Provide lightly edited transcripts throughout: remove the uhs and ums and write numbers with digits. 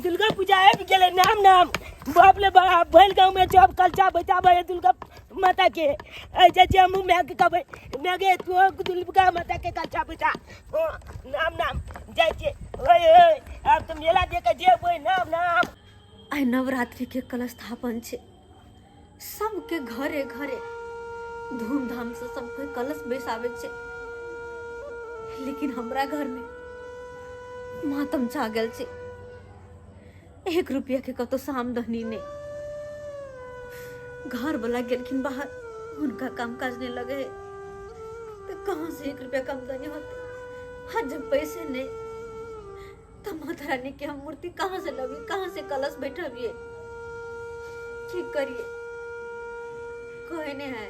दुर्गा पूजा आबि गेलै। नाम नाम बाप ले बाप भरि गाँवमे सब कलचा बैठाबै है दुर्गा माता के। ऐसे जे हमहूँ मायके कहबै, माय गे तू दुर्गा माता के कलचा बैठा। हँ, नाम नाम जाइ छियै। ओए ओए, आब तऽ मेला देखे जेबै। नाम नाम। आइ नवरात्रि के कलश स्थापन छै, सबके घरे घरे धूमधाम से सब कोई कलश बैसाबै छै, लेकिन हमरा घर में मातम छा गेल छै। एक रुपया के कतौ से आमदनी नहीं। घर वाला गेलखिन बाहर, हुनका काम काज नहीं लगे है तो कहाँ से एक रुपया के आमदनी होते? हाँ, जब पैसे नहीं तो माता रानी के हम मूर्ति कहाँ से लबी, कहाँ से कलश बैठबिए? ठीक करिए कोई नहीं है।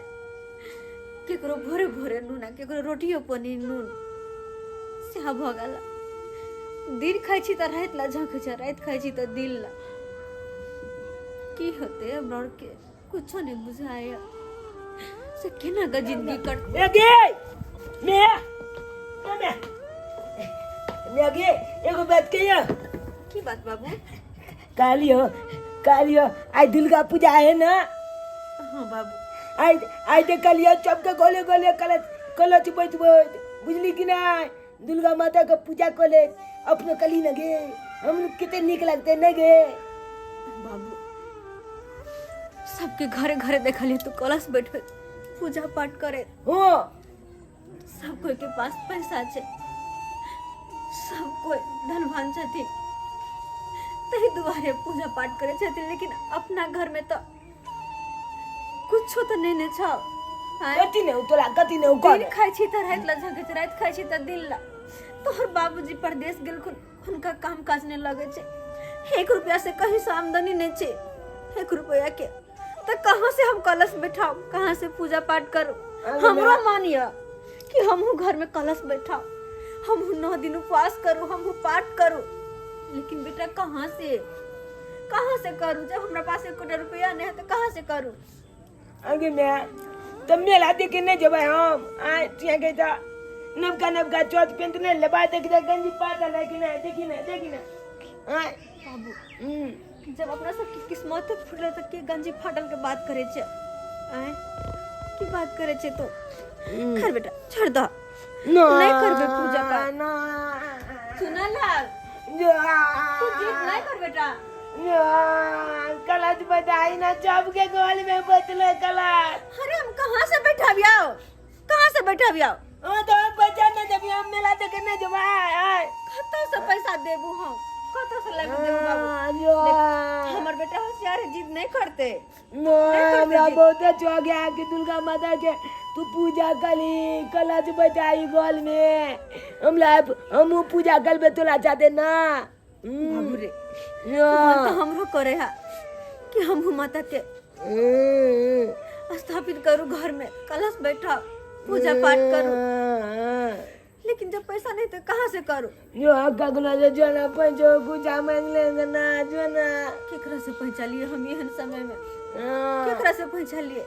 केकरो भोरे भोरे नून आ केकरो रोटियो पनी नून सएह भऽ गेल। दिन खाइ छी तऽ राति ला झँकै छै, राति खाइ छी तऽ दिन ला। की होतै हमरा आरके कुछो नहि बुझाइए से केना कऽ जिंदगी कटतै। मैगी मे मे मैगी, एगो बात कहियो। की बात बाबू? कहलियो कहलियो, आइ दुर्गा पूजा है ना? हाँ बाबू। आइ आइ देखलियो सबके गोले गोले कलच कलच बैठबैत, बुझली कि नहीं? दुर्गा माता के पूजा कऽ ले अपनो कली न गे, हम कते नीक लगते नहीं गे? बाबू, सबके घरे घरे देखलिए तू कलश बैठे पूजा पाठ करे। हाँ। सब कोई के पास पैसा छै, सब कोई धनवान छथिन, तही दुआरे पूजा पाठ करे छथिन, लेकिन अपना घर में तो कुछो तो नहीं ने छौ। आँय? कथी नहीं तोरा, कथी नहीं दिन कर? खाइ छी तऽ राति ला झकै छै, राति खाइ छी तऽ दिन ला। तोहर बाबूजी परदेश गेलखुन, हुनका काम काज नहि लगै छै, एक रुपया से कहीं से आमदनी नहि छै एक रुपया के, तऽ कहाँ से हम कलश बैठाउ, कहाँ से पूजा पाठ करू? अरे हमरो मैं- मन यऽ कि हमहूँ घर में कलश बैठाउ, हमहूँ 9 दिन उपवास करू, हमहूँ पाठ करू, लेकिन बेटा कहाँ से करू जब हमरा पास एकोटा रुपया नहीं है तो कहाँ से करू? आगे मैं तो मेला देखे नहीं जेबै हम। आय तिया के तऽ नवका नवका चौथ पेंट नहीं लेबा, देख देख गंजी पातल है कि नहीं, देखी ना देखी ना। आय बाबू, हम्म जब अपना सबके किस्मत फुटल तऽ के गंजी फाटल के बात करे छै? आय, की बात करे छै तू? खैर बेटा, छोड़ दह, ना नहीं करबै पूजा पाठ। ना। सुनल तू जिद नहीं कर बेटा। ना, कलच बताई ना, सबके गोल में बचले कलच। अरे हम कहाँ से बैठाबियाओ, कहाँ से बैठाबियाओ? हाँ तो हम बचा ना जब हम मेला देखे नहीं जब आय आय। कतौ से पैसा देबू हम, कतौ से लाके देबू बाबू? ना। हमर बेटा होशियार है, जिद नहीं करते। ना। करते हमरा जी। बहुत शौक है कि दुर्गा माता के तू पूजा करी, कलच बचाई गोल में, हमरा हम पूजा करबे तोरा चाहते ना। बाबू रे, ना। मन तो हमरो करे है कि हमहू माता के स्थापित करू, घर में कलश बैठा पूजा पाठ करू, लेकिन जब पैसा नहीं तो कहाँ से करू? जो ककरो से जो ना पैसो कुछ मांग लेंगे ना, जो ना। केकरा से पैसा लिए हम एहन समय में? केकरा से पैसा लिए?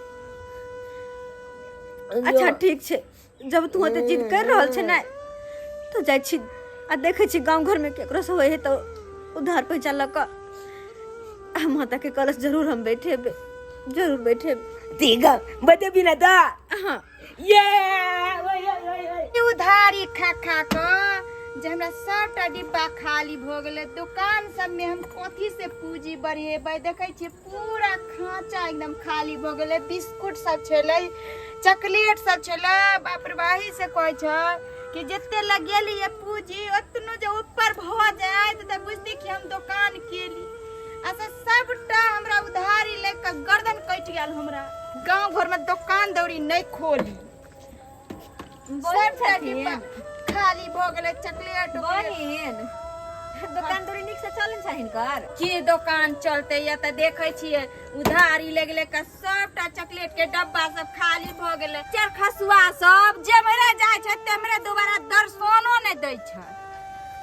अच्छा ठीक छै, जब तू ओते जिद कर रहल छै ने तो जाइ छी आ देखै छी गाँव घर में केकरो से होइ है तो उधार पैसा लऽ कऽ आ माता के कलश जरूर हम बैठेबै, जरूर बैठेबै। ठीक है, बतेबी ना ता? हाँ। ये ओए ओए ओए ओए। उधारी खा खा कऽ जे हमरा सबटा डिब्बा खाली भऽ गेलै। दोकान सबमे हम कथी से पूंजी बढ़ेबै? देखै छियै पूरा खाँचा एकदम खाली भऽ गेलै। बिस्कुट सब छलै, चॉकलेट सब छलै। बाप रे, बाही से कहै छै कि जते लगेलियै पूंजी ओतनो जे ऊपर भऽ जायत तऽ बुझती कि हम दोकान केली। आ से सबटा हमरा उधारी लऽ कऽ गर्दन कटि गेल। हमरा गाँव घरमे दोकान दौरी नहि खोली। बहिन सबटा छथिन। डिब्बा खाली भऽ गेलै, चॉकलेट उकलेट। बहिन, दोकान दौरी नीक से चलै छै हिनकर? की दोकान चलते? या तऽ देखै छियै उधारी ले गेलै के सबटा चॉकलेट के डब्बा सब खाली भऽ गेलै। चार खसुआ सब जेमरे जाइ छै तेमरे दोबारा दर्शनो नहि दै छै,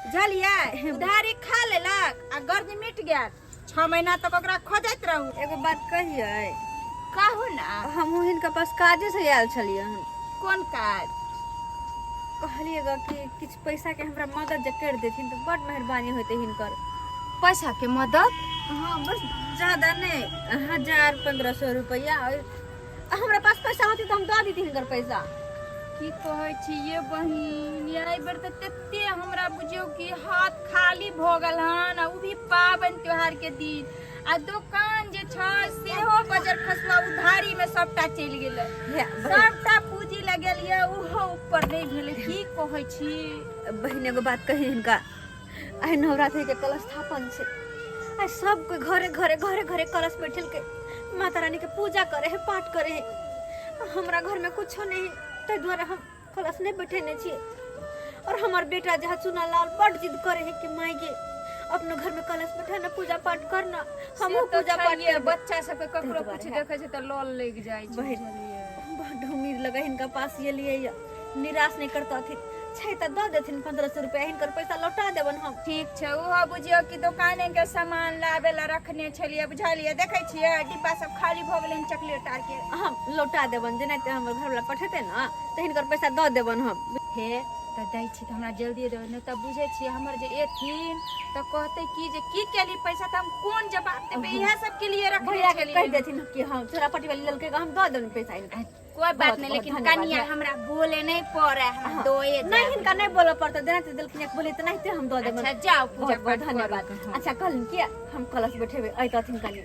बुझलियै? उधारी खा लेलक आ गर्ज मिट गेल। 6 महीना तक ओकरा खोजैत रहू। एगो बात कहियै? कहू ना। हमहूँ हिनका पास काजे से आयल छलियै हन। कोन काज? कहलियै ग कि किछु पैसा के हमरा मदद जे कर देथिन तऽ बड मेहरबानी होते हिनकर। पैसा के मदद? हाँ बस ज्यादा नहीं, 1000-1500 रुपया। और हमरा पास पैसा होती तो हम दऽ देती हिनकर पैसा। की कहै छी ये बहिन, एहि बेर तऽ तते हमरा बुझियौ कि हाथ खाली भऽ गेल हन, आ उ भी पाबनि त्योहार के दिन, आ दोकान जे छै सेहो बजर खसुआ उधारी में सबटा चलि गेलै, सबटा पूंजी लगेलियै उहो ऊपर नहि भेलै। की कहै छी बहिन, एगो बात कही हिनका, आइ नवरात्रि के कलश स्थापन छै, आइ सब कोई घरे घरे घरे घरे कलश बैठल के माता रानी के पूजा करे है, पाठ करे है। हमरा घर में कुछो नहीं, ताहि दुआरे हम कलश नहीं बैठेने छियै। और हमार बेटा जहाँ चुना लाल बड जिद करे है कि माई के अपनो घर में कलश बैठाना, पूजा पाठ करना, हमहूँ से तऽ पूजा पाठ छैहे, करबै। बच्चा सबके ककरो ताहि दुआरे कुछ है। देखै छै तऽ लल लागि जाइ छै। बहिन, बुझलियै? बड उम्मीद लगा हिनका पास ये लिए ये निराश नहीं करता छै तऽ दऽ देथिन 1500 रुपया, हिनकर पैसा लौटा देबन हम। ठीक छै, ओहो बुझियौ कि दोकाने के सामान लाबे ला रखने छलियै, बुझलियै? देखै छियै डिब्बा सब खाली भऽ गेलै चॉकलेट आर के। हम लौटा देबन, जेनाहिते हमर घरवला पठेतै ने तऽ हिनकर पैसा दऽ देबन हम। हे तऽ दै छी तऽ हमरा जल्दी देबै, नहि तऽ बुझै छियै हमर जे एथिन तऽ कहतै कि जे की केली पैसा, तऽ हम कोन जवाब देबै? इएह सब के लिए रखने भैया के छलियै। कहि देथिन कि हम छोरा पटी वाली लेलकै, हम दऽ देबन पैसा हिनका। कोई बात बहुत- नहीं, बहुत लेकिन धन्यवाद कनिया है। हमरा बोले नहीं पड़े, हमरा हाँ। दोए नहीं, हिनका नहीं बोलऽ पड़तै, जेनाहिते देलखिन एक बोले तेनाहिते हम दऽ देबन। अच्छा जाओ पूजा बहुत बहुत पाठ करू। धन्यवाद। अच्छा कहलनि कि हम कलश बैठेबै, अइतथिन कनि,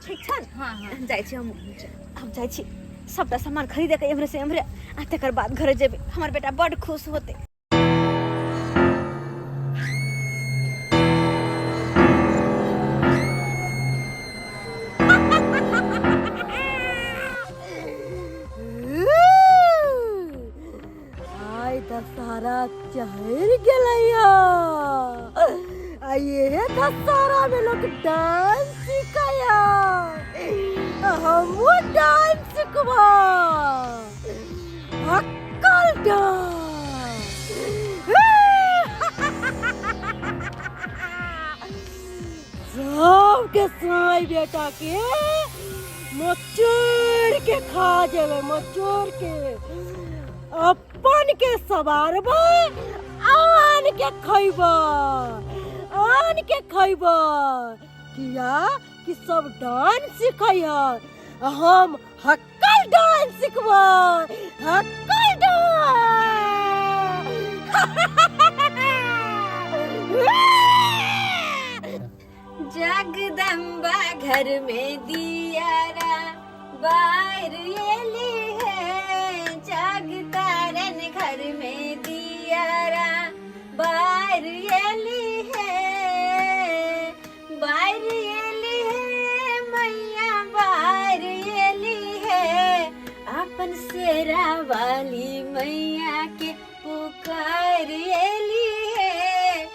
ठीक छनि? हाँ हाँ। जाइ छी हम, हम जाइ छी सबटा सामान खरीदे के एम्हरे से एम्हरे, आ तकर बाद घरे जेबै, हमर बेटा बड खुश होतै। आइ दशहरा चढ़ि गेलैया, आ इहे दशहरा में लोग डांस सीखैया, हमहूँ डांस सिखबा, हक्कल डांस। सबके साई बेटा के मचोड़ के खा जेबै, मचोड़ के अपन के सवारबै, आन के खैबै, आन के खैबै। किया कि सब डांस सिखै है, हम हक्कल डांस सिखबै, हक्कल डांस। जगदम्बा घर में दियारा बाहर एली है, जगतारन घर में दियारा बाहर एली है, बाहर एली है मैया, बाहर एली है, अपन शेरा वाली मैया के पुकार एली है,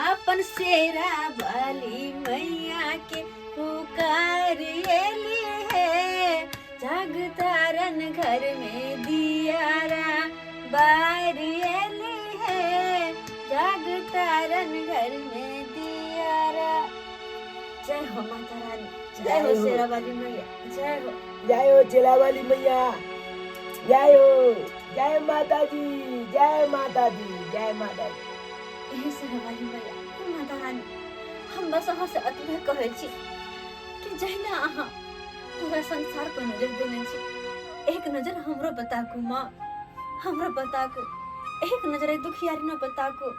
अपन शेरा वाली मैया के पुकार एली है, जगतारन घर में दियारा बार एली है, जगतारन घर में दियारा। जय हो माता रानी, जय हो शेरा वाली मैया, जय हो। जय हो चेला वाली मैया, जय हो, जय माता दी, जय माता दी, जय माता दी। हे शेरा वाली मैया, हे माता रानी, हम बस अहाँ से अतबे कहै छी कि जहिना अहाँ पूरा संसार पर नजर देने छी, एक नजर हमरो बताकू माँ, हमरो बताकू, एक नजर एहि दुखियारी न बताकू,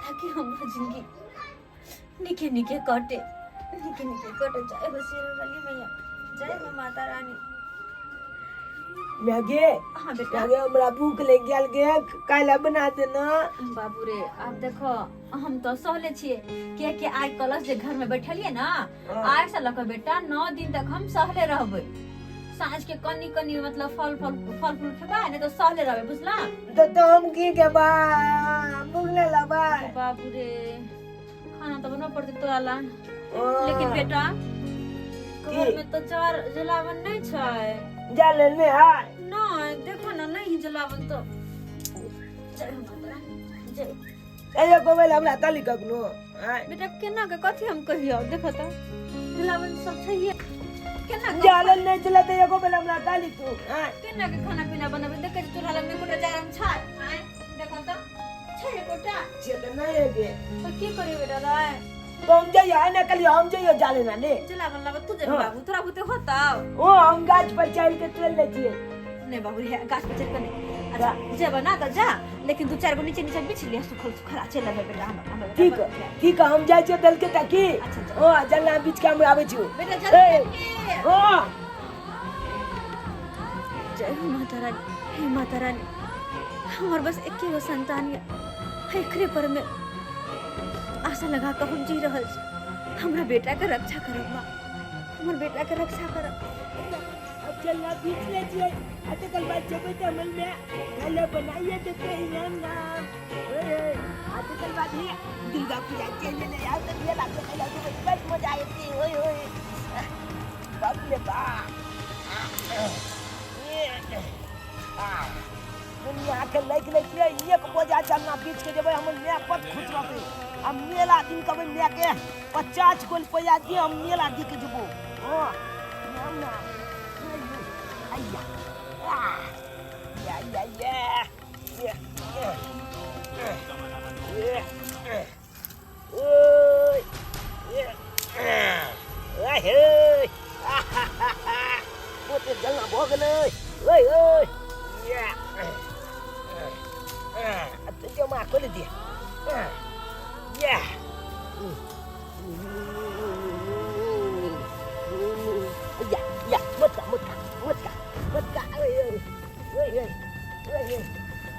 ताकि हमरो जिंदगी निके निके कटे, निके निके कटे। जय हो शेरा वाली मैया, जय हो माता रानी। मैगे। हाँ बेटा। मैगे, हमरा भूख लग गेल गे, काल्हि बना देना। बाबू रे, आब देखो हम तो सहले छियै, कियाकि आइ कलश जे घर में बैठलियै ना, आइ से लऽ कऽ बेटा 9 दिन तक हम सहले रहबै। साँझ के कनी कनी मतलब फल फल फल फूल खेबै, नहीं तो सहले रहबै, बुझला? तो हम की खेबै? भूख ले लबै। बाबू रे, खाना तो बनबऽ पड़तै तोरा ला। लेकिन बेटा घर में तो चार जलावन नहीं छै। जलन नहीं है? नहीं, देखो ना, नहीं जलावन तो। जय हो माता रानी, जय। ए गोबेल हमरा ताली कखनो। बेटा केना के कथी हम कहियो, देखो तो जलावन सब छैहे, केना के जलन नहीं चला ते एगो बेला हमरा ताली तू। केना के खाना पीना बनबे? देखे छी चूल्हा लग में एकोटा जारन छै? आँय, देखो तो छै एकोटा? से त नहीं है गे। तो की करी बेटा रे? तो हम जइयो ना कलियो हम जइयो जाले ना ने जलावन लाबे तू जेबी हाँ। बाबू तोरा बुते होतौ ओ हम गाछ पर चढ़ के तोड़ ले छियै नहीं बाबू रे गाछ पर चढ़ के नहीं अच्छा जेबा ना तो जा लेकिन दू चार गो नीचे नीचे बिछ लिया सुखल सुखल आ चल लेबै बेटा हमर हमर बेटा ठीक बड़ है। ठीक हम जाइ छियै दल के ताकि अच्छा, अच्छा। ओ जलना बीच के हम आबै छियो बेटा जल्दी ए, चल के। ओ जय हो माता रानी हे माता रानी हमर बस एके गो संतान ये एकरे पर में आशा लगा कऽ हम जी रहल छी हमरा बेटा के रक्षा करब माँ हमर बेटा के रक्षा करब अब चलना बीच ले छियै आ तकर बाद जेबै तऽ हमर माय खाना बनाइए देतै नाम नाम ओए आ तकर बाद हे दुर्गा पूजा चलि एलै आब तऽ मेला देखै लए जेबै बड़ मजा एतै ओए ओए बाप रे बाप दुनिया के लग लै छियै एक बोझा चलना बीच के जेबै हमर माय बड़ खुश रहतै आ मेला दिन कहबै माय के 50 गो रुपैआ दिए हम मेला देखे जेबो हँ नाम ना आइया या या या या ओय हे ओते जलना भऽ गेलै ओय ओय जमा खोलि दिअ या या या मोटका मोटका मोटका मोटका ओय ओय ओय ओय ओय ओय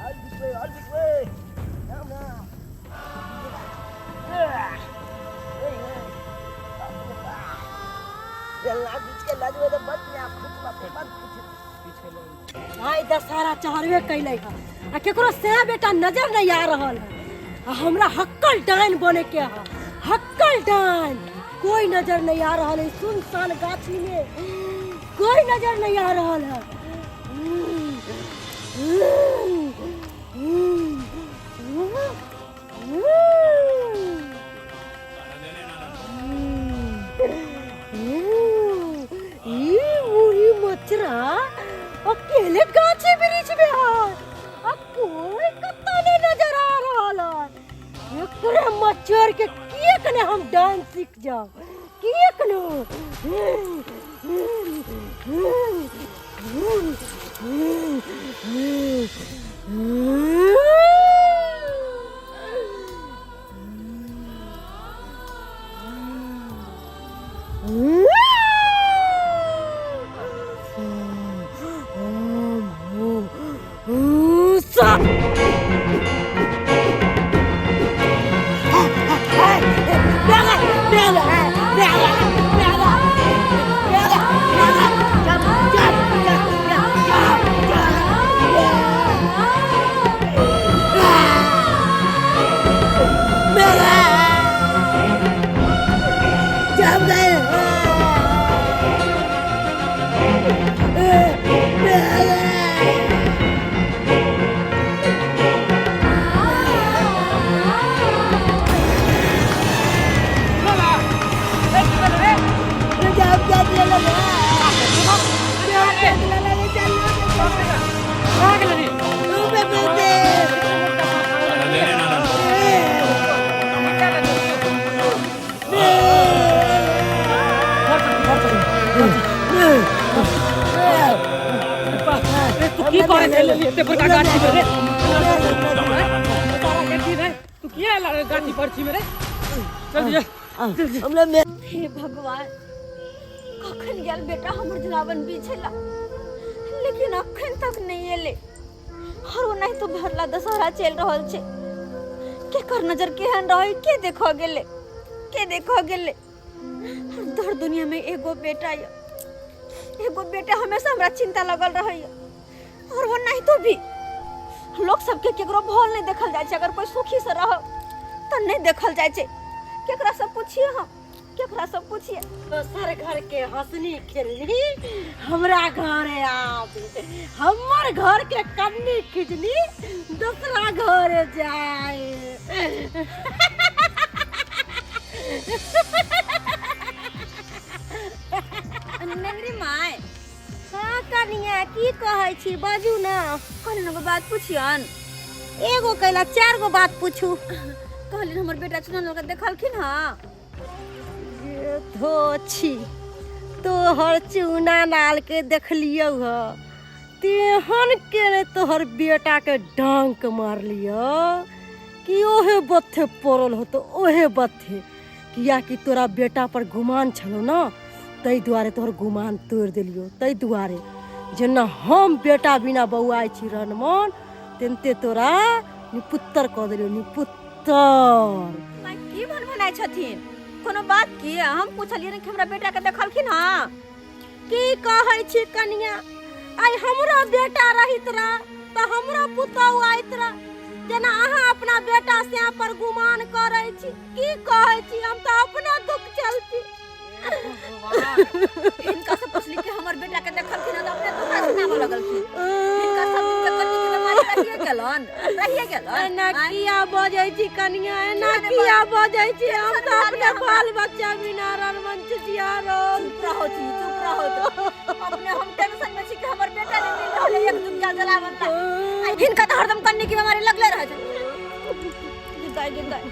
all this way all this way नाम नाम भाई दशहरा चढ़बे कैले है आ केकरो से बेटा नजर नहीं आ रहल है आ हमरा हक्कल डाइन बने के है हक्कल डाइन कोई नजर नहीं आ रहल है सुनसान गाछी में कोई नजर नहीं आ रहल है ई मुही मचरा अकेले गाछी वृक्ष में है आ कोई कत्ता नहीं नजर आ रहल है एकरे मच्छर के किएक ने हम डांस सीख जाओ किएक ने तू की करे छले एते बड़का गाछी में रे साला के रे तू किया ला गाछी पर छी में रे चल जा हमरा में हे भगवान कखन गेल बेटा हमर जलावन बिछेला लेकिन अखन तक नहीं एले और ओ नहीं तो भरला दशहरा चल रहल छै केकर नजर केहन रहे के देखऽ गेले के देखऽ गेले और दर दुनिया में एगो बेटा य एगो बेटा हमेशा हमरा चिंता लगल रहैया और वो नहीं तो भी लोग सबके केकरो भल नहीं देखल जाइ छै अगर कोई सुखी से रह तऽ नहीं देखल जाइ छै केकरा से पूछिए हम केकरा से पूछिए दोसर घर के हंसनी खेलनी हमरा घरे आबे हमर घर के कन्नी खिजनी दोसरा घरे जाए नेहरी माय हाँ कनिया की कहै छी बाजू ना कहलिन एगो बात पुछियन एगो कैला चार गो बात पूछू कहलिन हमर बेटा चुनल के देखलखिन हँ धोछी तोहर चूना लाल के देखलियौ ह, तेहन के ने तोहर बेटा के डांक मारलियो कि ओहे बत्थे पड़ल होतो ओहे बत्थे, कियाकि तोरा बेटा पर गुमान छलो ना, ताहि दुआरे तोहर गुमान तोड़ि देलियो। ताहि दुआरे जेना हम बेटा बिना बौआइ छी रनमन, तेनते तोरा निपुत्तर कऽ देलियो, निपुत्तर। माय की भन भनाइ छथिन? कोनो बात की? हम पूछलियै कि हमरा बेटा के देखलखिन हँ? की कहै छी कनिया, आइ हमरो बेटा रहित रह तऽ हमरो पुतहु आइत रह, जेना अहाँ अपना बेटा से पर गुमान करै छी। की कहै छी, हम तऽ अपने दुख चल छी। हिनका से पूछली कि हमर बेटा के देखलखिन हँ, तऽ अपने दुखड़ा सुनाबऽ लगलखिन। हिनका सब दिन के कन्नी के बीमारी रहिए गेलन, रहिए गेलन। एना किया बजै छी कनिया, एना किया बजै छी? हम तऽ अपने बाल बच्चा बिना रणमंच जिया रहल। चुप रहो छी, चुप रहो। अपने हम टेंशन में छी कि हमर बेटा नहीं मिल रहल है एक दुनिया जलावन ला। आ हिनका तऽ हरदम कन्नी के बीमारी लगले रहै छै। गिदाई गिदाई,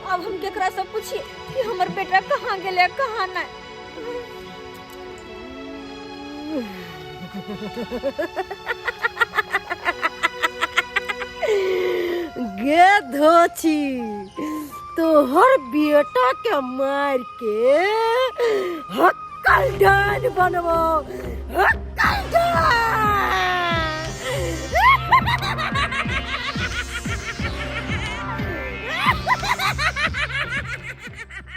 अब हम केकरा से पूछिए कि हमर बेटा कहाँ गेलै कहाँ नहीं? गे धोछी, तोहर बेटा के मार के हक्कल डान बनबो, हक्कल डान।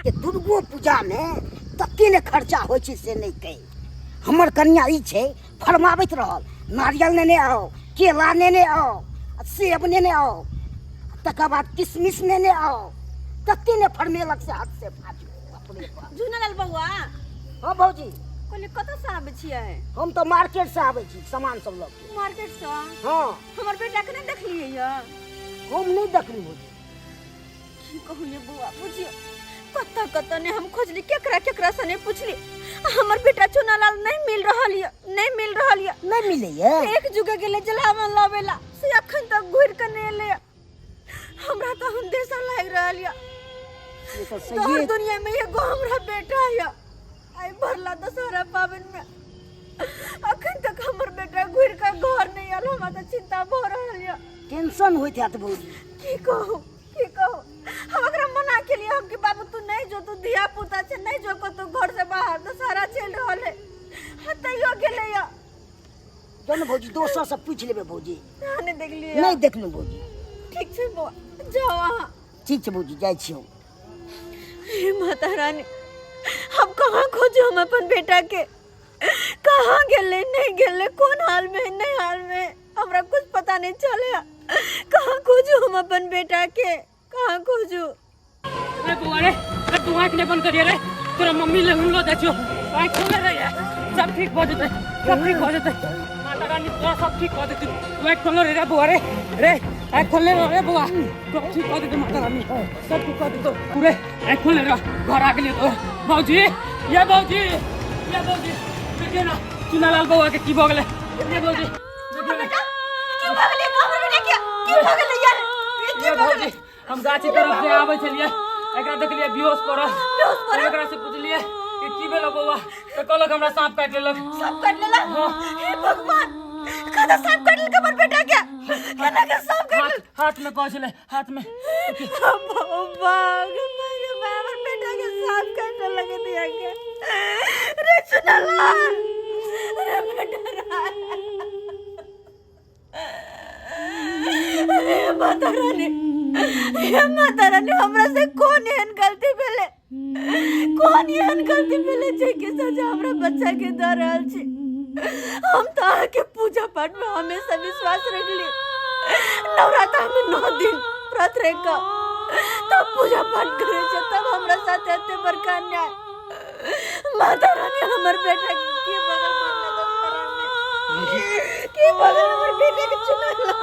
के दुर्गो पूजा में तते ने खर्चा होइ छै से नहि कही। हमर कन्या ई छै फरमाबैत रहल, नारियल नेने आउ, केला नेने आउ, सेब नेने आउ, तकर बाद किशमिश नेने आउ। तते ने फरमेलक से हद से फाजू। बाप रे बाप। झुनलाल बौआ। हाँ भौजी। कहलियै कतऽ से आबै छियै? हम तऽ मार्केट से आबै छी सामान सब लऽ के। मार्केट से? हाँ। हमर बेटा के नहि देखलियै यऽ? हम नहि देखली भौजी। की कहू ये बौआ, बुझियौ कतऽ कतऽ ने हम खोजली, केकरा केकरा से नहि पुछली, हमर बेटा चुनालाल नहीं मिल रहल यऽ, नहीं मिल रहल यऽ। नहीं मिलैया? एक जुगे गेलै जलावन लाबेला, से अखन तक घुरि कऽ नहि एलै। हमरा तऽ हंदेशा लागि रहल यऽ। ई तऽ सहिए। तोहर दुनिया में एगो हमरा बेटा यऽ, आइ भरला दशहरा पाबनि में अखन तक हमर बेटा घुरि कऽ घर नहि आयल। हमरा तऽ चिंता भऽ रहल यऽ। टेंशन होइत हैत भौजी। की कहू, की कहू, हम ओकरा मना केलियै हम कि बाबू तू नहीं जो, तू धिया पुता छै, नहीं जो कतौ घर से बाहर, दशहरा चलि रहल है। हाँ, तैयो गेलै यऽ। जो ने भौजी, दोसर से पूछि लेबै भौजी। अहाँ नहि देखलियै? नहि देखलहुँ भौजी। ठीक छै बौआ, जाउ अहाँ। ठीक छै भौजी, जाइ छी हम। हे माता रानी, हम कहाँ खोजू हम अपन बेटा के? कहाँ गेलै, नहीं गेलै, कोन हाल में है, नहीं हाल में है, हमरा कुछ पता नहीं चले। कहाँ खोजू हम अपन बेटा के, कहाँ खोजू? रे बौआ रे, रे तू आँख नहीं बंद करिए रे, तोरा मम्मी ले हम लो जाइ छियौ। आँख खोले रे, सब ठीक भऽ जेतै, सब ठीक भऽ जेतै। माता रानी तोरा सब ठीक कऽ देतै। तू आँख खोलो रे, रे बौआ रे, रे आँख खोले रे, रे बौआ सब ठीक कऽ देतै माता रानी, सब ठीक कऽ देतौ। तू रे आँख खोले रे, घर आ गेलियै तोर। भौजी, ये भौजी, ये भौजी, देखियौ ने चुनालाल बौआ के की भऽ गेलै। ये भौजी, देखियौ ने। की भऽ गेलै बाबू बेटा के? की भऽ गेलै यार? ये की ये भऽ गेलै? भौजी, हम गाछी तरफ से आबै छलियै, एकरा देखलियै बेहोश पड़ल। बेहोश पड़ल? एकरा से पुछलियै कि की भेलो बौआ, तऽ कहलक हमरा सांप काटि लेलक। सांप काटि लेलक? हे भगवान, कतऽ सांप काटि लेलक हमर बेटा के? केना के सांप काटि लेलक? हाथ में कहै छलै, हाथ में। भगवान, हमर बेटा के सांप काटि लेलक दिया के। रे चुनालाल, रे बेटा रे, माता रानी, हे माता रानी, हमरा से कोन एहन गलती भेलै, कोन एहन गलती भेलै जे कि सजा हमरा बच्चा के दऽ रहल छी? हम तऽ अहाँके पूजा पाठ में हमेशा विश्वास रखली, नवरात्रा में 9 दिन व्रत रह कऽ तब पूजा पाठ करै छै, तब हमरा साथ एते बड़का अन्याय। माता रानी, हमर बेटा के की बगल मारला दशहरा में, की बगल हमर बेटा के चुनाला।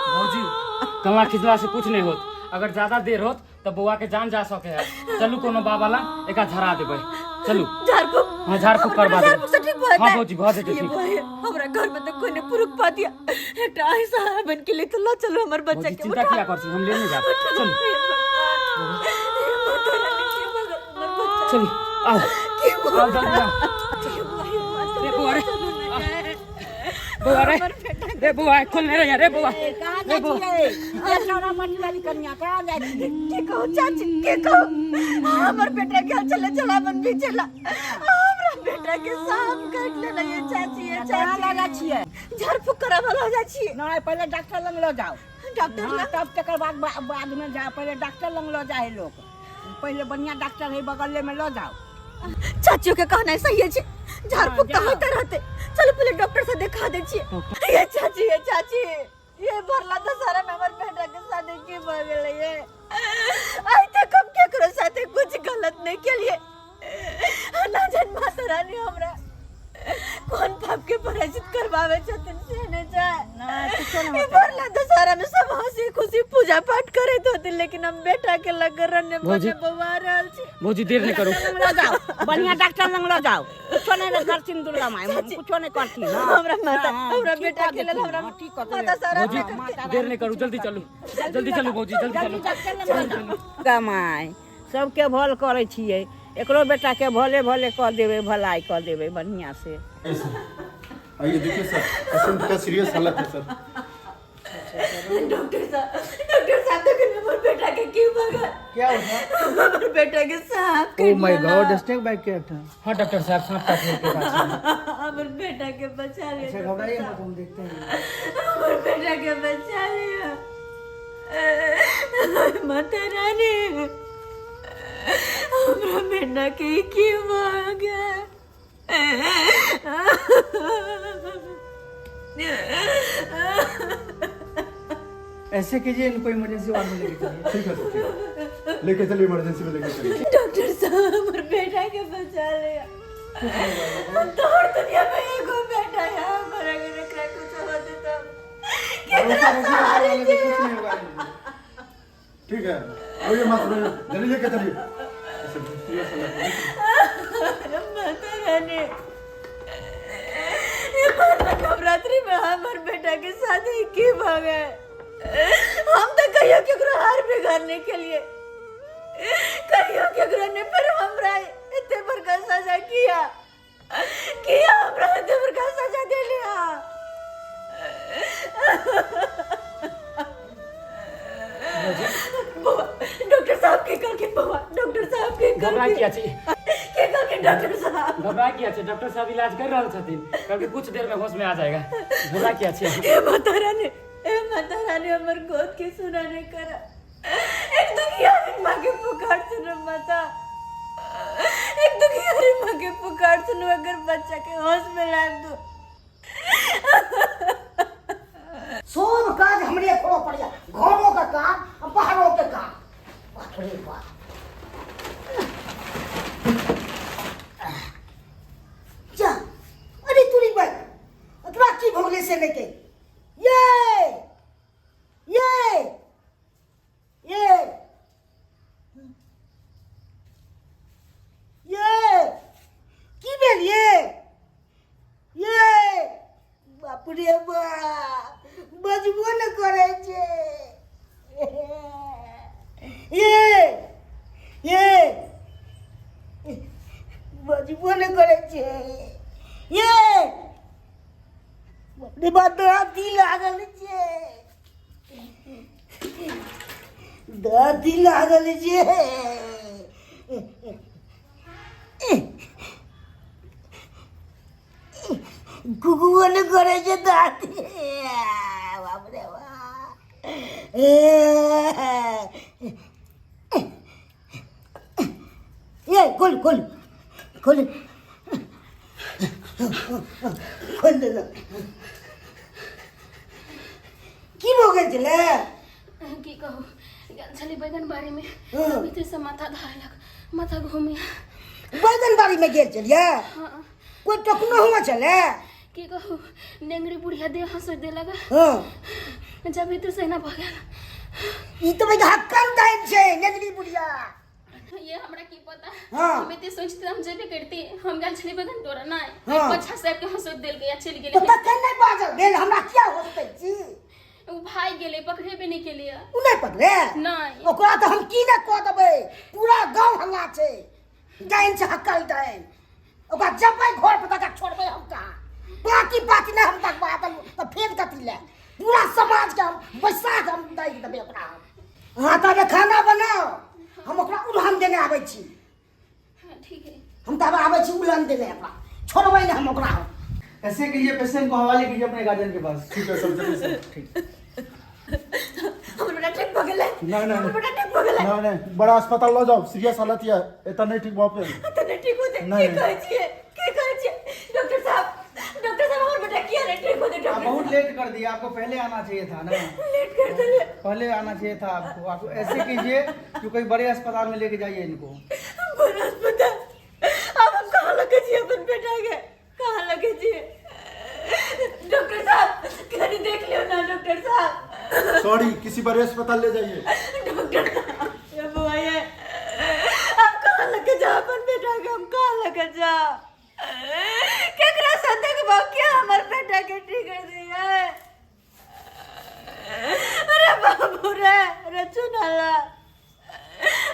भौजी, कला खिचला से कुछ नहीं होत, अगर ज्यादा देर होत तो बौआ के जान जा सके है। चलू कोनो बाबा ला एकरा झरा देबै, चलू। झाड़फूक? हाँ, झाड़फूक हमर करवा बेटा देबै। झाड़फूक से ठीक भऽ हाँ जेतै? भौजी, भऽ जेतै ये ठीक। भाई, हमरा घर में तऽ कोई नहीं पुरुख पातिया, एकटा अहीं सहारा बन के ले तो ला चलू हमर बच्चा भौजी, के। चिंता उठा। किया कर छी, हम लेने जाब, चलू। हे भगवान, हे माता रानी, हे भगवान, हमर बच्चा। चलू। आओ आओ जल्दी आओ। रे बौआ रे, बौआ रे, रे बौआ खोलने रे रे बौआ, कहाँ रे जाइ बौआ। छियै? ये छौड़ा पटी वाली कनिया कहाँ जाइ छियै? के कहू चाची, के कहू? हमर बेटा के चले चला मन भी चला, हमरा बेटा के सांप काट लेला ये चाची, ये कहाँ चाची। लऽ जाइ छियै? झाड़ फूक कराबऽ लऽ जाइ छियै। नहि, पहिले डॉक्टर लग लऽ जाउ। डॉक्टर हाँ, लग? तब तकर बाद बाद में जाओ, पहले डॉक्टर लग लऽ जाइ है लोग, पहले बढ़िया डॉक्टर है बगले में लऽ जाओ। चाचियों के कहना सही है, झाड़ फूक तो जाओ। होते रहते, चलो पहले डॉक्टर से दिखा दे छियै। ये चाची, ये चाची, ये भरला दशहरा में हमर बेटा के शादी की भ गेलै ये। आइ तक हम केकरो साथे कुछ गलत नहीं केलिए, ना जान माता रानी हमरा कोन पाप के पराजित करवावे छथिन से ने जाए। ना, कुछो नहीं ई होतै। भरला दशहरा में सब हंसी खुशी पूजा पाठ करैत होथिन, लेकिन हम बेटा के लग रने भौजी। बने बौआ रहल छी। भौजी देर नहीं करू, लग लऽ जाओ, बढ़िया डॉक्टर लग लऽ जाओ, कुछो नहीं करथिन दुर्गा माई, कुछो नहीं करथिन। हाँ। हमरा माता, हाँ, हमरा ठीक बेटा कऽ के लेल देथिन, हमरा हाँ, ठीक कऽ माता देथिन। सारा भौजी, करथिन। देर नहीं करू, जल्दी चलू, जल्दी चलू भौजी, जल्दी चलू। डॉक्टर लग लऽ जाओ। दुर्गा माई सबके भल करै छियै, एकरो बेटा के भले भले कऽ देबै, भलाई कऽ देबै बढ़िया से। आइए सर, आइए देखिए सर, पेशेंट का सीरियस हालत है सर। डॉक्टर साहब, डॉक्टर साहब देखिए हमर बेटा के की भऽ गेल? क्या हुआ? हमर बेटा के सांप ओ my काटि गॉड, लेलक। स्नेक बाइट किया था। हाँ डॉक्टर साहब, सांप काट के पास। हमर बेटा के बचा लिअ। अच्छा घबराइए मत, हम देखते हैं। हमर बेटा के बचा लिअ माता रानी, हमरा बेटा के की भऽ गेल? ऐसे कीजिए, इनको इमरजेंसी वार्ड में लेके चलिए। ठीक है सर, ठीक है, लेके चलिए, इमरजेंसी में लेके चलिए। डॉक्टर साहब हमर बेटा के बचा लिया, तोहर दुनिया में एगो बेटा है हमर, अगर एकरा कुछ होते तो भरोसा केकरा रखिए, सहारे कुछ जियब? नहीं होगा। ठीक है, आइए मत रोइए, जल्दी लेके चलिए। ऐसे सीरियस हालत है। माता रानी, ये माता नवरात्रि में हमर बेटा के शादी की भऽ गए? हम तो कहियो केकरो हार बिगाड़ने के लिए कहियो केकरो ने, पर हमरा एते बड़का सजा किया, किया हमरा एते बड़का सजा देलिया? बौआ, डॉक्टर साहब के कहलखिन, बौआ डॉक्टर साहब के घबरा कहलखिन, किया छी? के कहलखिन डॉक्टर साहब? घबरा किया छी? डॉक्टर साहब इलाज कर रहल छथिन, कहलकै कुछ देर में होश में आ जाएगा। घबरा किया छी? हे माता रानी, हे माता रानी, हमर गोद के सुना नहीं करा, एक दुखियारी माँ के पुकार सुनो माता, एक दुखियारी माँ के पुकार सुनो, अगर बच्चा के होश में ला दो। सब काज हमरे करऽ पड़ैया, घरो के काम आ बाहरो के काम। बाप रे बाप, जा अरे तुरी बन, तोरा की भऽ गेलै से लेके? ये ये ये ये की भेल? ये ये बाप रे बाप, बजबो ने करै छै। ये ये बजबो ने करै छै। ये बाप रे बाप, दाँती लागल छै, दाँती लागल छै। गुगुओ ने करै छै दाँती। बाप रे बाप, ए खोल खोल खोल खोल देलक। की भऽ गेल छलै? की कहू, गेल छली बैगन बाड़ी में, हँ। भीतर से माथा धरलक, माथा घूमिया। बैगन बाड़ी में गेल छलियै? हाँ। कोई टोकनो हुआ छलै? की कहू, नेंगरी बुढ़िया देह हंस देलक। हँ। जब भीतर से एना भऽ गेल। ई तऽ भाई हक्कल दाइन छै नेगरी बुढ़िया। ये हमरा की पता? हाँ। हम एते सोचते हम जेबे करती, हम गेल छली बैगन तोड़ा नहीं, हाँ। पछा से आबि के हंस देल गया, चलि तऽ गेलै। तखन नहि बाजल भेल, हमरा किया हंसबै छी? ओ भागि गेलै, पकड़ेबे नहि केलियै। ओ नहि पकड़े? नहि। ओकरा तऽ हम की नहि कऽ देबै, पूरा गाँव हल्ला छै। डाइन छै हक्कल डाइन ओकरा जबै घर पर तक छोड़बै हम कहाँ बाकी बात नहि हम तक बात तऽ फेर कथी ले पूरा समाज के हम बैसा के हम दै देबै ओकरा हम अहाँ तबे खाना बनाओ हम ओकरा उड़हन देने आबै छी हाँ ठीक है। हम तब आबै छी उड़हन देने ओकरा छोड़बै नहि हम ओकरा हम। ऐसे कीजिए, पेशेंट को हवाले कीजिए अपने गार्जियन के पास। ठीक है सर, चलिए सर। ठीक। हमर बेटा ठीक भऽ गेलै। नहीं नहीं हमर बेटा ठीक भऽ गेलै। नहीं नहीं, बड़ा अस्पताल ल जाओ, सीरियस हालत है, एता नहीं ठीक भऽ पेल। तऽ नहि ठीक होतै? नहीं। की कहै छियै, की कहै छियै डॉक्टर साहब? डॉक्टर साहब, हमर बेटा किया नहीं ठीक होतै? आप डॉक्टर बहुत लेट कर दिया, आपको पहले आना चाहिए था ना। लेट कर दिले। पहले आना चाहिए था आपको। आप ऐसे कीजिए कि कोई बड़े अस्पताल में लेके जाइए इनको। बड़ा अस्पताल? अब हम कहाँ लगे छियै अपन बेटा के, कहाँ लगे छियै? डॉक्टर साहब, कहीं देख लियो ना डॉक्टर साहब। सॉरी, किसी बड़े अस्पताल ले जाइए। डॉक्टर साहब, ये बुआ ये अब कहाँ लगे जा अपन बेटा के, हम कहाँ लगे जा? केकरा से देखबो? क्या हमर बेटा के ठीक कर दिया? अरे बाबू रे, रे चुनाला,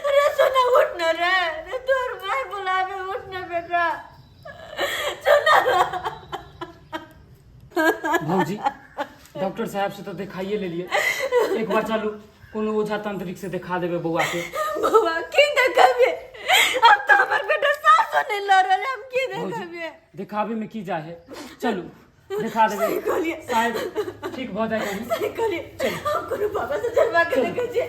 अरे सोना, उठ न रे, रे तोर माय बुलावे, उठ न बेटा चुनाला। भौजी, डॉक्टर साहब से तो दिखाइए ले लिए, एक बार चलू कोनो ओझा तांत्रिक से दिखा देबे बौआ के। बौआ की देखाबे? अब तो हमर बेटा सासो नहीं लड़ रहल, हम की भौजी, देखाबे? दिखाबे में की जाए है, चलू दिखा देबे। सही कहलिए। शायद ठीक भऽ जाए कहीं। सही कहलिए। हम कोनो बाबा से जलवा के देखे छियै,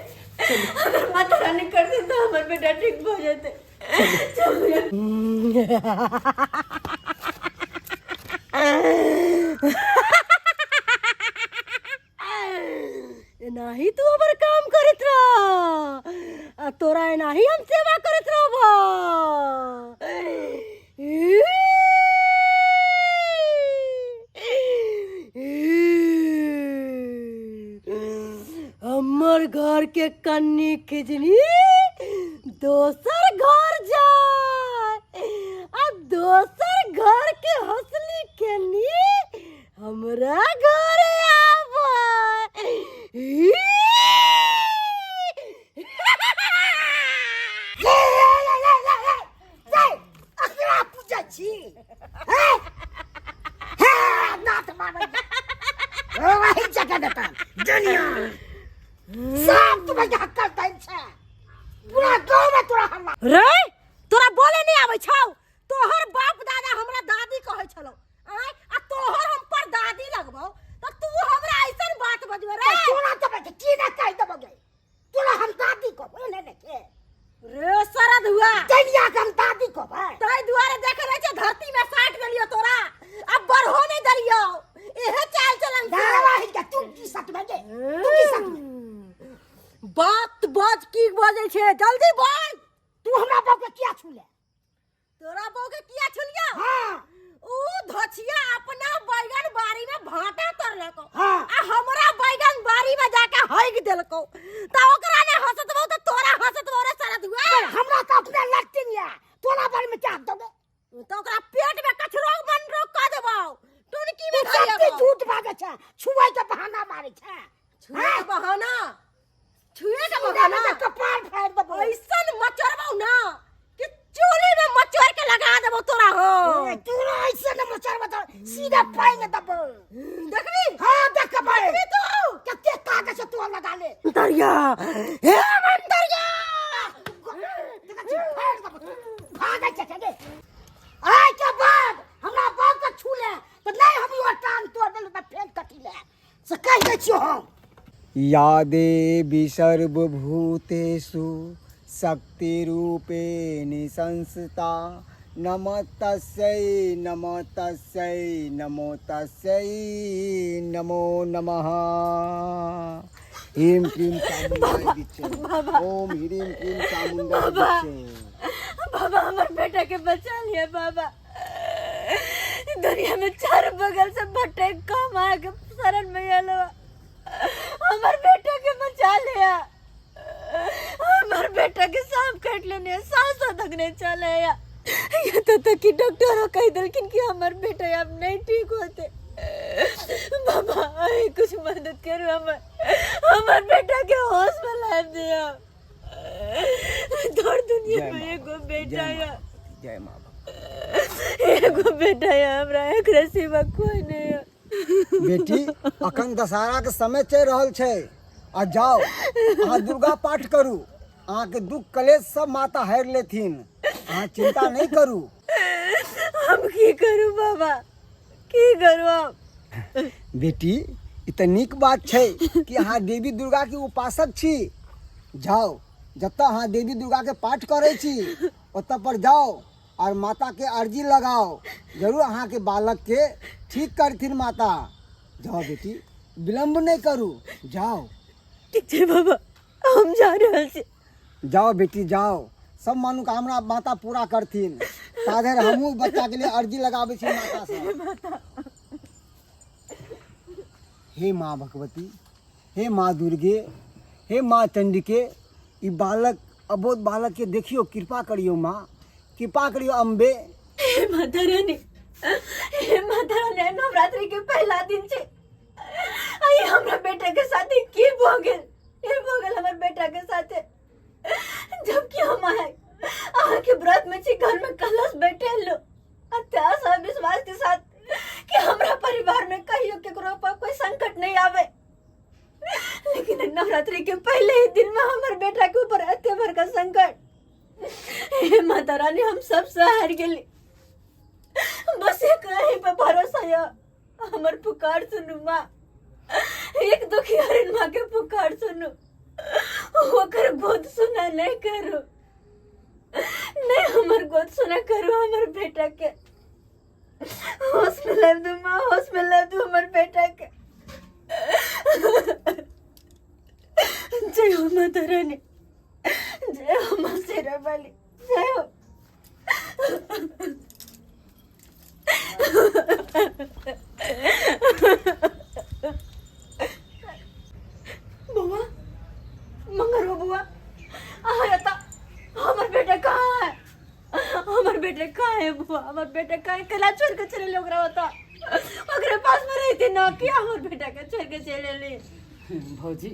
अगर माता रानी कर दे तो हमर बेटा ठीक भऽ जेतै। चलू। एनाही तू हमर काम करैत रह आ तोरा एनाही हम सेवा करैत रहबो। हमर घर के कन्नी खिजनी दोसर घर जाय आ दोसर घर के हंसली खेलनी हमरा घरे आबै। ले ले ले ले ले ले ले, अकरा पूजै छी हैं? हे नाथ मारै वही जगह देता दुनिया सब तुम्हें हक्कल दैल छै पूरा गाँव में तोरा हल्ला। रे तोरा बोले नहीं आबै छौ? तोहर बाप दादा हमरा दादी कहै छलौ आय आ तोहर हम पर दादी लगबौ त तू हमरा ऐसन बात बजबे रे? तोरा देबै के की ना कहि देबै गे, तोरा हम दादी कहबै ने ने के रे शरद हुआ दुनिया के हम दादी कहबै। ताहि दुआरे देखे रहै छै धरती में साटि देलियौ तोरा, अब बढ़ो नहीं देलियौ, इहे चाल चलन छै। धारावाहिक के तू की सटबै गे, तू की सटबै? बात बज, की बजै छै जल्दी बोल। तू हमरा बाप के किया छूले? तोरा बहू के किया छुलिया? हाँ। ऊ धोछिया अपना बैगन बाड़ी में भाटा तरलको हाँ। आ हमरा बैगन बाड़ी में जाके हग देलको, त ओकरा ने हंसतबो त तोरा हंसतबो रे शरद हुआ। पर हमरा तो अपने लट्टिंग या तोरा बारे में क्या दोगे? त ओकरा पेट में कचरो मन रोक क देबो, टुनकी में तू सब धइयबो। झूठ बाजै छै, छुए के बहाना मारै छै। छुए के बहाना, छुए के सीधा बहाना में कपार फाड़ देबो। ऐसन मचोरबौ ना कि चोली में मचोर के लगा देबो तोरा हो। ए, तोरा ऐसे न मचोर बता, सीधा पाएंगे दबो। देखबी? हाँ देख के भाई। देखबी तू? कते ताकत से तू लगा ले। मंतरिया, हे मंतरिया, देखा छी फाड़ देबो। भागै छै गे। आइ के बाद हमरा बाप के छूले तो नहीं हम your टांग तोड़ देलु त फेर कथी ले से कहि दै छियो हम। या देवी सर्वभूतेषु शक्तिरूपेण संस्थिता नमः तस्यै नमः तस्यै नमो तस्यै नमो नमः। ह्रीं क्रीं चामुण्डाय विच्चे। ओम ह्रीं क्रीं चामुण्डाय विच्चे। बाबा, हमर बेटा के बचा लिया बाबा। दुनिया में चार बगल से भटक कम आके शरण में आलो, हमर बेटा के बचा लिया। हमर बेटा के सांप काट लेने, सांस तक नहीं चले या। ये तो तक कि डॉक्टरों कह दिलखिन कि हमर बेटा अब नहीं ठीक होते। बाबा आई कुछ मदद करो, हमर हमर बेटा के होश में लाभ दिया। तोर दुनिया जय में माँ एगो बेटा जय या माँ जय माँ एगो बेटा या हमरा एकरा सिवा कोई नहीं है। बेटी अखन दशहरा के समय चलि रहल छै आ जाओ अहाँ दुर्गा पाठ करू अहाँके दुख कलेश सब माता हरि लेथिन अहाँ चिंता नहीं करू हम की करू बाबा की करू हम बेटी ई तऽ नीक बात छै कि अहाँ देवी दुर्गा के उपासक छी जाओ जतऽ अहाँ देवी दुर्गा के पाठ करै छी ओतऽ पर जाओ और माता के अर्जी लगाओ जरूर अहाँ के बालक के ठीक करथिन माता जाओ बेटी विलम्ब नहीं करू जाओ ठीक छै बाबा हम जा रहल छी जाओ बेटी जाओ सब मनोकामना माता पूरा करथिन ताधरि हमहूँ बच्चा के लिए अर्जी लगाबै छी माता से हे माँ भगवती हे माँ दुर्गे हे माँ चंडिके ई बालक अबोध बालक के देखियो कृपा करियो माँ कृपा करियो अम्बे हे माता रानी हे माता रानी नवरात्रि के पहला दिन छे आई हमरा बेटा के साथे की भऽ गेल ई भऽ गेल हमर बेटा के साथे जबकि हम आए अहाँ के व्रत में छी घर में कलश बैठे लो अत्यास और विश्वास के साथ कि हमरा परिवार में कहियो केकरो पर कोई संकट नहीं आवे लेकिन नवरात्रि के पहले ही दिन में हमर बेटा के ऊपर एते बड़का संकट हे माता रानी हम सब हार गेली बस एक अहीं पे भरोसा या हमर पुकार सुनू माँ एक दुखी हरिन माँ के पुकार सुनू ओकर गोद सुना नहीं करू नहीं हमर गोद सुना करू हमर बेटा के होश में लाब दू माँ होश में लाब दू हमर बेटा के जय हो माता रानी जय हो माँ शेरा वाली जय हो बुआ मंगर हो बुआ अहाँ एतऽ हमर बेटा कहाँ है हमर बेटा कहाँ है बुआ हमर बेटा कहाँ है केला छोड़ के चले ओकरा ओतऽ ओकरे पास में रहते ना कि हमर बेटा के छोड़ के चले एली भौजी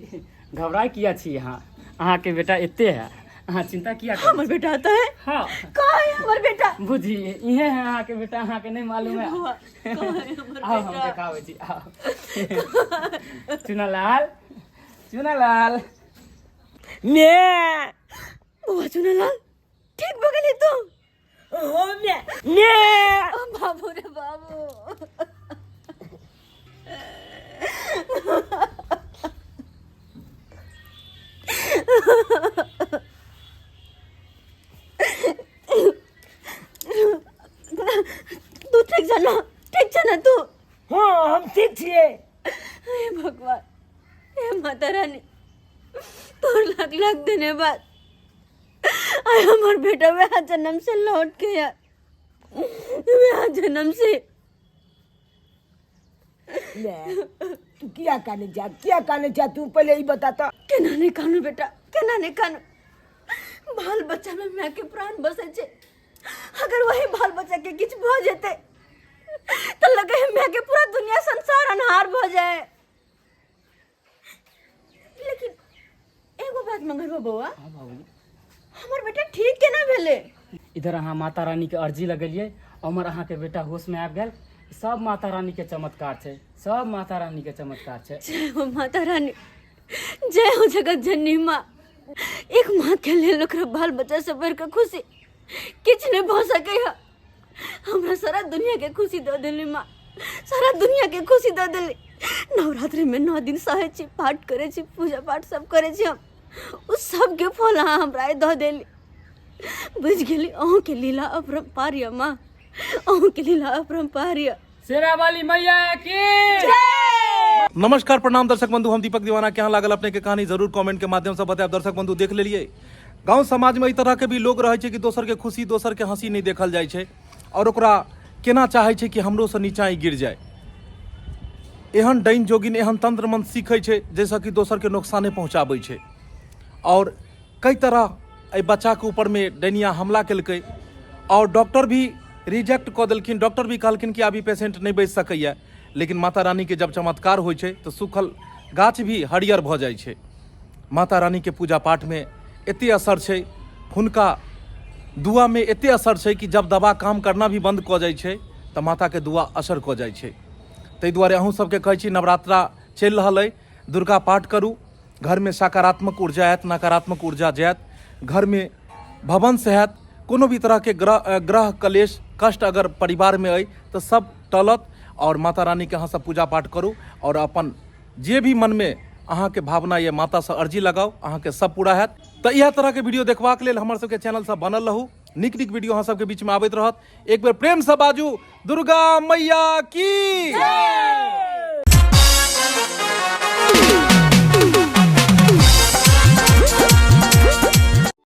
घबराए किया छी अहाँ अहाँके बेटा एते है अहाँ चिंता किया करै हमर छी? बेटा तो है हाँ कहाँ है हमर बेटा बुझी इहे है अहाँके बेटा अहाँके नहीं मालूम है बुआ कहाँ है हमर आओ हम बेटा देखाबै छी आओ चुनालाल चुनालाल मे बुआ चुनालाल ठीक भऽ गेली तू हो मे मे बाबू रे बाबू तू ठीक छ ना ठीक छ ना तू हाँ हम ठीक छियै हे भगवान हे माता रानी तोर लाख लाख धन्यवाद आय हमर बेटा वह जन्म से लौट के यार वह जन्म से ले तू किया काने जा किया काने जा तू पहले ही बता तो केना नहीं कानू बेटा केना नहीं कानू बाल बच्चा में माय के प्राण बसे छे अगर वही बाल बच्चा के किछ भ जेते तो लगे है माय के पूरा दुनिया संसार अनहार भ जाए लेकिन एगो बात मंगरवा बउआ हाँ बाबूजी हमर बेटा ठीक केना भेलै इधर अहाँ माता रानी के अर्जी लगेलियै उम्हर अहाँके बेटा होश में आबि गेल सब माता रानी के चमत्कार छै सब माता रानी के चमत्कार छै जय हो माता रानी जय हो जगत जननी माँ एक माँ के लेल ओकरा बाल बच्चा से बढ़ के खुशी किछु नहि भऽ सकै है हमरा सारा दुनिया के खुशी दऽ देली माँ सारा दुनिया के खुशी दऽ देली नवरात्रि में 9 दिन सहै छी पाठ करै छी पूजा पाठ सब करै छी हम ओ सबके फल अहाँ हमरा आइ दऽ देली बुझि गेली अहूँके लीला अपरम्पार यऽ माँ अहूँके लीला अपरम्पार यऽ शेरा वाली मैया की नमस्कार प्रणाम दर्शक बंधु हम दीपक दीवाना केहन लागल अपने के कहानी जरूर कमेंट के माध्यम से बतायब दर्शक बंधु देख लेलिए गांव समाज में एहि तरह के भी लोग रहै छै कि दोसर के खुशी दोसर के हंसी नहीं देखल जाइ छै और ओकरा केना चाहै छै कि हमरो से नीचा ही गिर जाए एहन डाइन जोगिन एहन तंत्र मंत्र सीखै छै जाहिसँ कि दोसर के नुकसाने पहुँचाबै छै और कई तरह एहि बच्चाके ऊपरमे डैनिया हमला केलकै आओर डॉक्टर भी रिजेक्ट कऽ देलखिन डॉक्टर भी कहलखिन कि आब ई पेशेंट नहि बचि सकैए लेकिन माता रानीके जब चमत्कार होइ छै तऽ सूखल गाछ भी हरियर भऽ जाइ छै माता रानीके पूजा पाठमे एते असर छै, हुनका दुआमे एते असर छै कि जब दवा काम करना भी बन्द कऽ जाइ छै तऽ माताके दुआ असर कऽ जाइ छै। ताहि दुआरे अहूँ सबके कहै छी, नवरात्रा चलि रहल अइ, दुर्गा पाठ करू, घरमे सकारात्मक ऊर्जा आयत, नकारात्मक ऊर्जा जायत, घरमे भवंश हैत, कोनो भी तरहके ग्रह ग्रह कलेश कष्ट अगर परिवारमे अइ तऽ सब टलत। आओर माता रानीके अहाँ सब पूजा पाठ करू आओर अपन जे भी मनमे अहाँके भावना यऽ मातासँ अर्जी लगाउ, अहाँके सब पूरा हैत। तऽ इएह तरहके वीडियो देखबाक लेल हमर सबके चैनलसँ बनल रहू। नीक नीक वीडियो अहाँ सबके बीचमे आबैत रहत। एक बेर प्रेमसँ बाजू, दुर्गा मैया की।